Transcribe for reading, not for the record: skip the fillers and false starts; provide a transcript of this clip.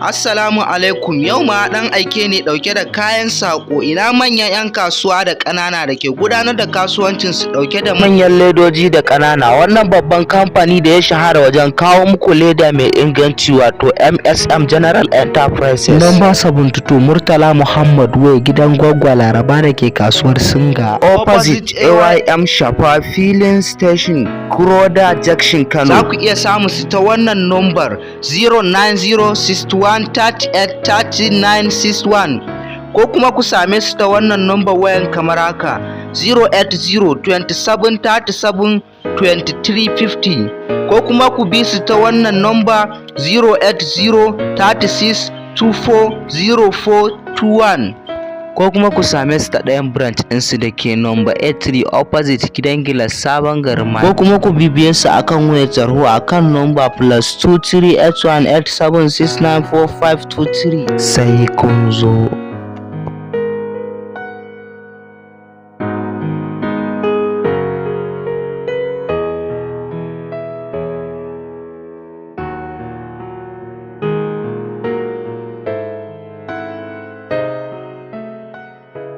Assalamu alaikum. Yau ma ɗan aike ne ɗauke da kayan saƙo. Ina manyan 'yan kasuwa da ƙanana da ke gudanar da kasuwancinsu ɗauke da manyan ledoji da ƙanana. Wannan babban kamfani da ya shahara wajen kawo muku leda mai inganci, wato MSM General Enterprises. Number 72 Murtala Muhammad Way, gidan Gwaggwa Laraba da ke kasuwar Singa. Opposite AYM Shafa Filling Station, Kuroda Junction, Kano. Za ku iya samun su ta wannan number 09061383961, ko kuma ku same su ta wannan number wayan kamar haka: 08027372350, ko kuma ku bi su ta wannan number 08036240421, ko kuma ku same su ta ɗayan branch ɗinsu da ke number 83, opposite Gidan Gilas, Sabon Garin. Ko kuma ku bibiye su akan wayar tarho akan number +23818769453. Sai kun zo.